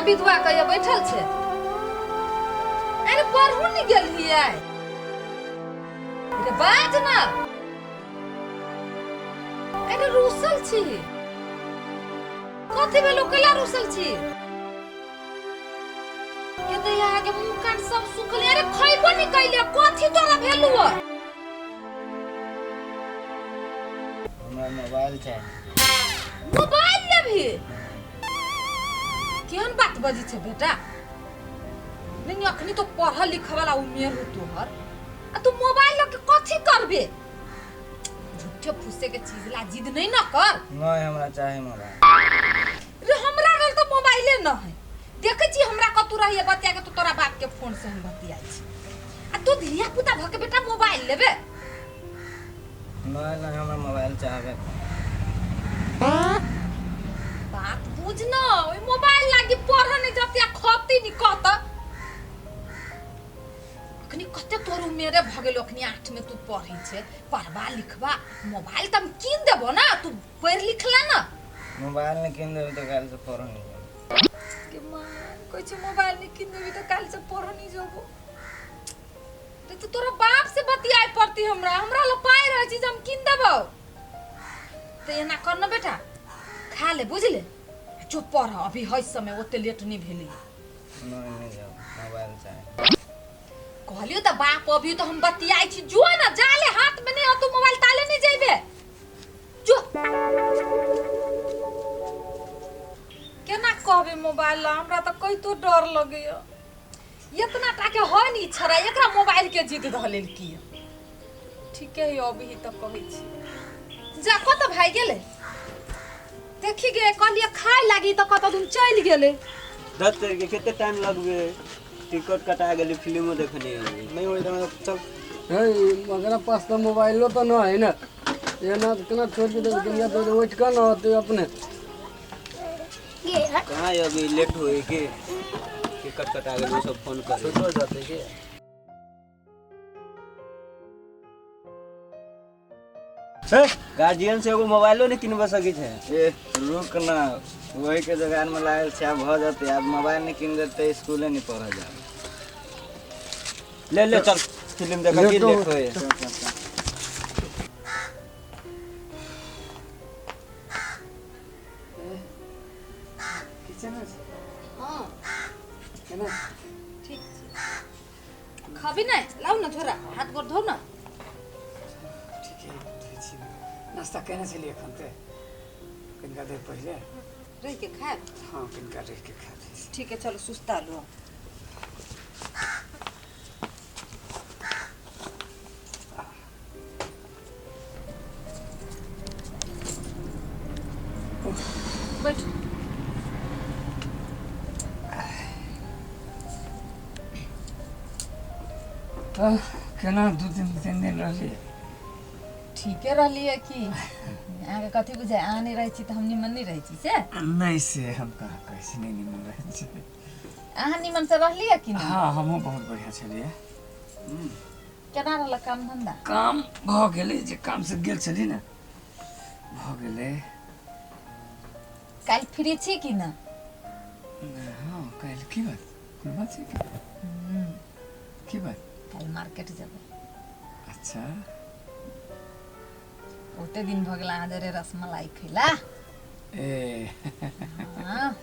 विधवा कहिया बैठल छै। अरे पढ़ू नहीं गेलही आइ? रे बाज ना। अरे रूसल छी, कथी भेलो? कैला रूसल छी? के दैया के मुंह कान सब सुखले। अरे खइबो नहीं कैले, कथी तोरा भेलु? हमरा मोबाइल चाही। मोबाइल लेबही? केहन बात बजै छै बेटा? नहीं नहीं, अखनी तो पढ़ल लिखे वाला उमेर हो तोहर, आ तू मोबाइल लऽ के कथी करबे? झूठे फूसे के चीज ला जिद नहीं ना कर। नहीं, हमरा चाही मोबाइल। रे हमरा लग तो मोबाइले न है। देखै छी हमरा कतू रहिए बतिया के, तो तोरा बाप के फोन से हम बतियाइ छी, आ तू धिया पुता भऽ के बेटा मोबाइल लेबे? नहीं नहीं, हमरा मोबाइल चाहबे। बात बुझ न, ओइ मोबाइल लागी पढ़ नहीं जते आ खती नहीं कहत। अखनी कते तोर उमेरे भऽ गेलो? अखनी 8 में तू पढ़ै छै, पढ़बा लिखबा। मोबाइल तऽ हम कीन देबो ना, तू पढ़ि लिख ले ना। मोबाइल नहीं कीन देबे तो काल्हि से पढ़ नहीं जाबो। के माँ, कहै छै मोबाइल नहीं कीन देबी तऽ काल्हि से पढ़ नहीं जेबो। रे तऽ तोरा बाप से बतियाए पड़ती। हमरा हमरा लग पाइ रहै छै जे हम कीन देबौ? तऽ एना कर न बेटा, खा ले बुझले, चुप पढ़। अभी है समय, ओते लेट नहीं भेलै। नहीं, नहीं जाओ, मोबाइल चाही। कहलियो तऽ बाप, अभी तो हम बतियाइ छी। जो ना जाले हाथ में नहीं हो तू मोबाइल ताले नहीं जेबे। जो केना कहबे मोबाइल ला? हमरा तऽ कहितो डर लगैया। इतना टा के है नी छड़ा, एकरा मोबाइल के जिद धऽ लेलकी। ठीके है, अभी तक कहै छी। जा कतऽ भागि गेलै? देखी गे, कहलियै खाय लागी तऽ कतऽ दिन चलि गेलै। 10 तारीख के कते टाइम लगबे? टिकट कटा गेली, फिल्मो देखने नहीं होई त चल। है मगरा पास तो मोबाइलो तो न है ना, एना केना छोड़ के देबै? दुनिया तो उठि कऽ न होतै अपने। कहाँ है अभी लेट होई के टिकट कटा गेली, सब फोन करे छूटो जाते के। गार्जियन से एगो मोबाइलो नहीं किनबा सकै छै। ए रुक ना, वही के जोगार में लागल छै, आब भऽ जेतै। आब मोबाइल नहीं किन देतै, स्कूले नहीं पढ़ जाब। ले ले चल फिल्म देखा की लेट होए। चल चल चल। हँ। केना? ठीक छै। खबी नहि? लाउ ने झोरा, हाथ गोर धो ने। ठीके छी। नाश्ता केने छलियै एखन ते कनिका देर पहिले। रहि के खायब? हँ, कनिका रहि के खा लै छी। ठीक है, चलो सुस्ता लो। बैठ। तऽ केना 2 दिन 3 दिन रहलियै? ठीके रहलियै की। अहाँके कथी बुझाइ, अहाँ नहि रहै छी तऽ हम निमन नहि रहै छी से? नहि, से हम कहाँ कहै छी नहि निमन रहै छी। अहाँ निमन से रहलियै कि नहि? हँ, हमहूँ बहुत बढ़िआँ छलियै। केना रहल काम धंधा? काम भऽ गेलै, जे काम से गेल छली ने भऽ गेलै। काल्हि फ्री छी कि ना? हँ, काल्हि की बात? कोनो बात छै की? की बात? काल्हि मार्केट जेबै। अच्छा। बहुते दिन भऽ गेल अहाँ जरे रसमलाई खैला। ए। हँ।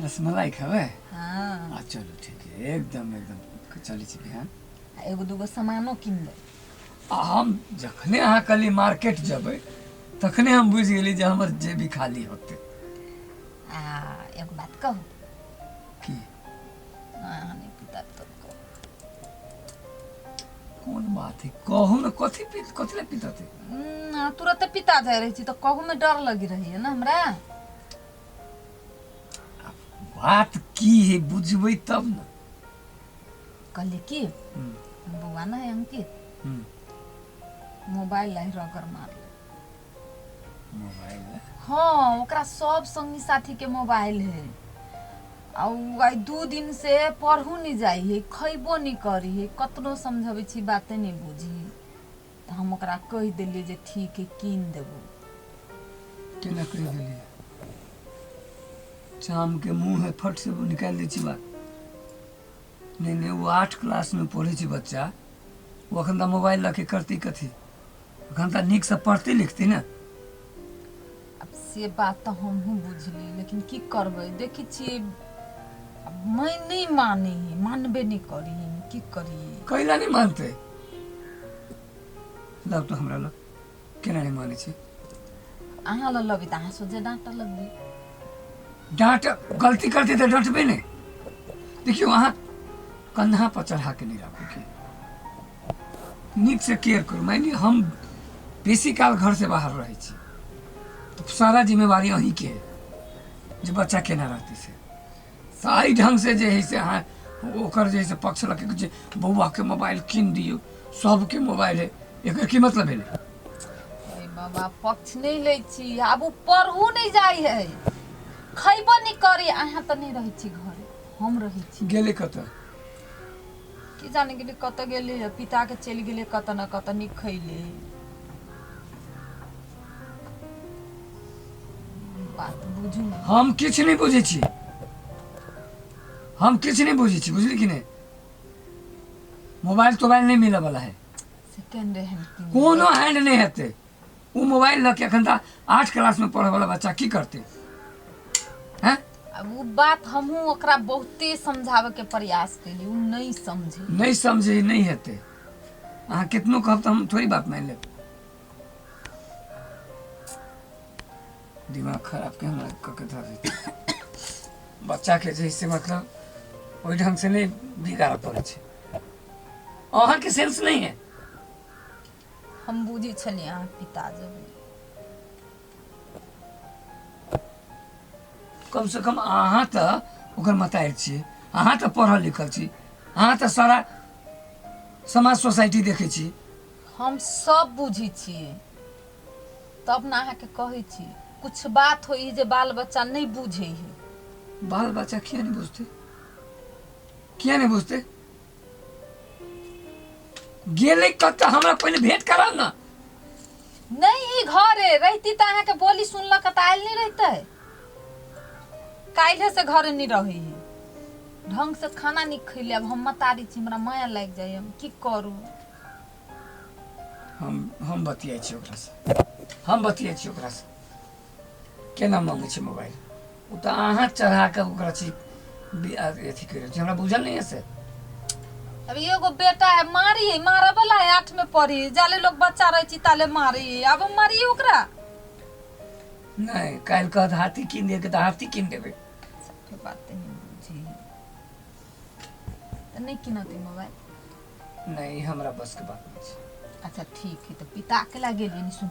रसमलाई खेबै? हँ। आ चलू, ठीक है, एकदम एकदम चलै छी बिहान। आ एगो दूगो सामानो किनबै। आ हम जखने अहाँ कहली मार्केट जेबै, तखने हम बुझि गेली जे हमर जेबी खाली होतै। आ एगो बात कहू? की? अहाँ नहि पिता तऽ कहू। कोन बात है, कहू ने। कथी पी, कथी लए पितते? अहाँ तुरते पिता जाइ रहै छी तऽ कहू में डर लगी रहैया ने हमरा। बात की है, बुझबै तब ने। कहलियै की, बौआ ने है अंकित, मोबाइल ला रगड़ मारल। मोबाइल ला? हाँ, ओकरा सब संगी साथी के मोबाइल है आ उ आइ 2 दिन से पढ़ू नहीं जाइ है, खैबो नहीं करी है। कतनो समझबै छी, बाते नहीं बुझी। तऽ हम ओकरा कहि देलियै जे ठीक है, कीन देबो। केना कहि देलियै? चामके मुँह है फट से निकालि दै छी बात। नहि नहि, ओ 8 क्लासमे पढ़ै छै बच्चा, ओ एखन तऽ मोबाइल लऽ के करतै कथी? एखन तऽ नीकसँ पढ़तै लिखतै ने। आब से बात तऽ हमहूँ बुझली, लेकिन की करबै, देखै छियै मैं नहि मानै है, मानबे नहि करी, की करियै? कैला नहि मानतै? लग तऽ हमरा लग केना नहि मानै छै? अहाँ लग लबै तऽ अहाँ सोझे डाँटऽ लगबै। डाँट, गलती करतै तऽ डाँटबै ने। देखियौ, अहाँ कन्धा पर चढ़ा के नहि राखू, के नीक से केयर करू। मानि लिअ हम बेसी काल घर से बाहर रहै छी तऽ सारा जिम्मेवारी अहीँके है जे बच्चा केना रहतै। से तऽ एहि ढङ्गसँ जे हइ से अहाँ ओकर जे हइ से पक्ष लऽ के जे बौआके मोबाइल कीन दियौ, सबके मोबाइल है, एकर की मतलब भेलै? अरे बाबा, पक्ष नहि लै छी। आब ओ पढ़ू नहि जाइ है, खैबो नहि करी। अहाँ तऽ नहि रहै छी घरे, हम रहै छी। गेलै कतऽ? की जाने गेलै कतऽ गेलै, पिताके चलि गेलै कतऽ ने कतऽ, नहि खैले। बात बुझू ने। हम किछु नहि बुझै छी, हम किछु नहि बुझै छी, बुझली कि नहि? मोबाइल तोबाइल नहि मिलऽ वाला है। सेकेंड हैंड कीन। कोनो हैंड नहि हेतै। ओ मोबाइल लऽ के एखन तऽ 8 क्लासमे पढ़ऽ वाला बच्चा की करतै हैं? अब ओ बात हमहूँ ओकरा बहुते समझाबैके प्रयास केली, ओ नहि समझे। नहि समझे, नहि हेतै। अहाँ कितनो कहब तऽ हम थोड़ी बात मानि लेब। दिमाग खराब के हमरा कऽ के धऽ देतै। बच्चाके जे से मतलब ओहि ढङ्गसँ नहि बिगाड़ऽ पड़ै छै। अहाँके सेंस नहि है। हम बुझै छलियै अहाँ पिता जेबै। कम से कम अहाँ तऽ ओकर मतारि छियै, अहाँ तऽ पढ़ल लिखल छी, अहाँ तऽ सारा समाज सोसाइटी देखै छी। हम सब बुझै छियै, तब ने अहाँके कहै छी। कुछ बात होइ जे बाल बच्चा नहि बुझै है। बाल बच्चा किया नहि बुझतै? किया नहि बुझतै? गेलै कतऽ? हमरा पहिले भेंट कराउ ने। नहीं ही घरे रहती तऽ अहाँके बोली सुनलक तऽ आयल नहि रहतै। काल्हि से घरे नहि रहै है, ढंग से खाना नहि खैले। आब हम मतारी छी, हमरा माया लागि जाइए, हम की करू? हम बतियाइ छी ओकरासँ, हम बतियाइ छी ओकरासँ। केना मांगै छै मोबाइल? ओ तऽ अहाँ चढ़ा कऽ ओकरा छी अथी करि रहल छी, हमरा बुझल नहि है से। अब एगो बेटा है, मारी है, मारऽ वाला है, 8 में पढ़ी। जाले लोग बच्चा रहै छी ताले मारी है, आब हम मारिए ओकरा? नहि, काल्हि कहत हाथी कीन दे तऽ हाथी कीन देबै। सबके बात नहि बुझी तऽ नहि किनतै मोबाइल। नहि, ई हमरा बसके बात नहि छै। अच्छा ठीक है, तऽ पिता के ला गेलियै नि। सुन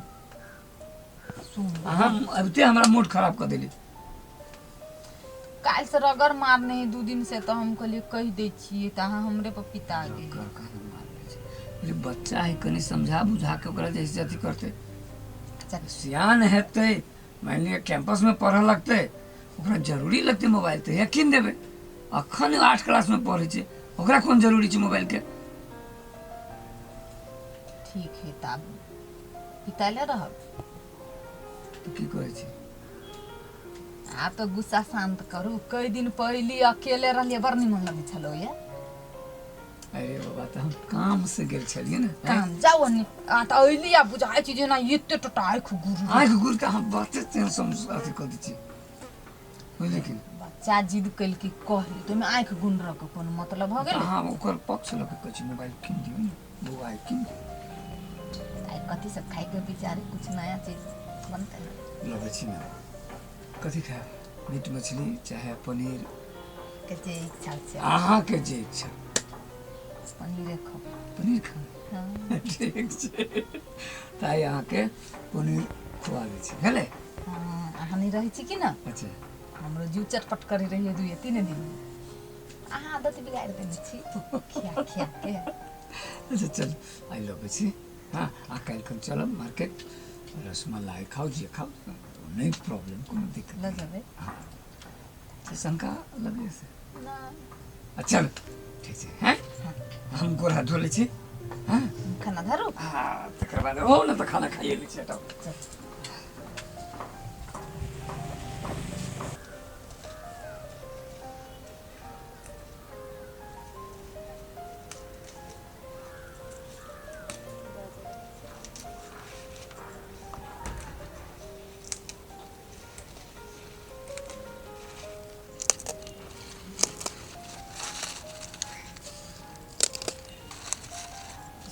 सुन, अहाँ अबिते हमरा मूड खराब कऽ देली। काल्हि से रगड़ मारने है 2 दिन से, तऽ हम कहलियै कहि दै छियै, तऽ अहाँ हमरे पर पिता गेलियै। रगड़ कहाँ मारने छै? अरे बच्चा है, कनि समझा बुझा के ओकरा जैसे अथी करतै। अच्छा। सियान हेतै, मानि लिअ कैंपसमे पढ़ऽ लगतै, ओकरा जरूरी लगतै मोबाइल तऽ कीन देबै। अखन 8 क्लासमे पढ़ै छै, ओकरा कोन जरूरी छै मोबाइलके? ठीक है, तऽ आब पिताले रहब। तऽ की कहै छै? आब तऽ गुस्सा शान्त करू। कई दिन पहले अकेले रहलियै, बड़ निमन लगै छलो ये। अरे बाबा, तऽ हम काम से गेल छलियै ने। काम जाउ नि आ तऽ अयली आ बुझाइ छै जेना एते टोटा आँखि गुरु। आँखि गुर के अहाँ बाते टेंशन अथी कऽ दै छी, बुझलियै कि? बच्चा जिद केलकै कहली, तऽ ओहिमे आँखि गुनरऽ के कोनो मतलब भऽ गेलै? अहाँ ओकर पक्ष लऽ के कहै छी मोबाइल कीन दियौ ने बौआ, कीन दियौ। आइ कथी सब खाइके विचार है? कुछ नया चीज बनतै ने। लबै छी ने। कथी खायब? मीट मछली चाहे पनीर? के जे इच्छा छै। अहाँके जे इच्छा। पनीरे खाउ। पनीर खाउ। हँ। ठीक छै, तऽ आइ अहाँके पनीर खुआ दै छी, भेलै? हँ, अहाँ नहि रहै छी कि ने। अच्छा। हमरो जीव चटपट करै रहियै 2-3 दिन। अहाँ आदत बिगाड़ि देने छी खिया खिया के। अच्छा चल, आइ लबै छी। हँ, आ काल्हि खन चलब मार्केट, रसमलाई खाउ, जे खाउ, नहि प्रॉब्लम, कोनो दिक्कत लऽ नहि। जेबै। से शंका लगैए से? नहि। आ चल, ठीक छै। हैं, हम गोर हाथ धो लै छी। हँ। खाना धरू। हँ, तकर बाद हो ने तऽ खाना खाइए लै छी। हटाउ।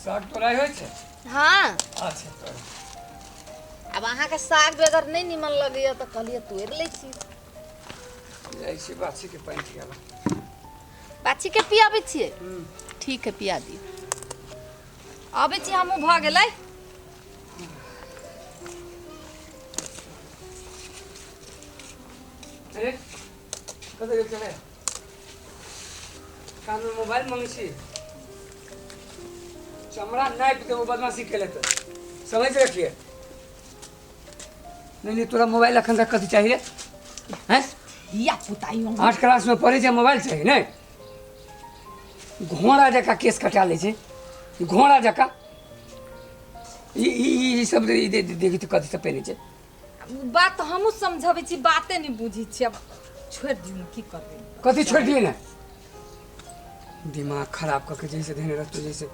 साग तोड़ाइ होइ छै? हाँ। अच्छा तोड़। आब अहाँके साग बगैर नहि निमन लगैया तऽ कहलियै तोड़ि लै छी। जाइ छी बाछीके पानि पियाबऽ। बाछी के पियाबै छियै? ठीक है, पिया दियौ। अबै छी हमहूँ, भऽ गेलै। अरे, कतऽ गेल छलै? कानमे मोबाइल मङ्गै छी? चमड़ा नापि देबो बदमाशी केले तऽ, समझ रखिए। नहीं नहीं, तोरा मोबाइल अखन तक कथी चाहिए हैं? धिया पुता यौ। 8 क्लासमे पढ़ै छै, मोबाइल चाही? नहि, घोड़ा जकाँ केस कटा लै छै, घोड़ा जकाँ। ई ई ई सब देखी तऽ कथी सब पहिनै छै। बात तऽ हमहूँ समझबै छी, बाते नहि बुझै छी। आब छोड़ि दियौ ने, की करबै? कथी छोड़ि दियै ने? दिमाग खराब कऽ के जैसे धेने रहतौ, जैसे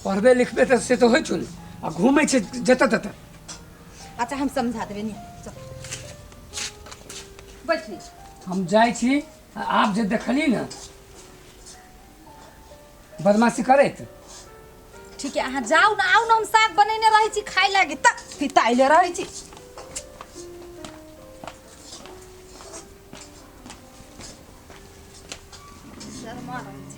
पढ़बे लिखबे तऽ से तऽ होइ छौ ने, आ घूमै छै जतऽ ततऽ। अच्छा, हम समझा देबै नी, चल बैठ ली। हम जाइ छी आ आब जे देखली ने बदमाशी करैत। ठीक है, अहाँ जाउ ने, आउ ने, हम साग बनेने रहै छी खाय लागी, तक पिताइले रहै छी। शर्मा रहै छी।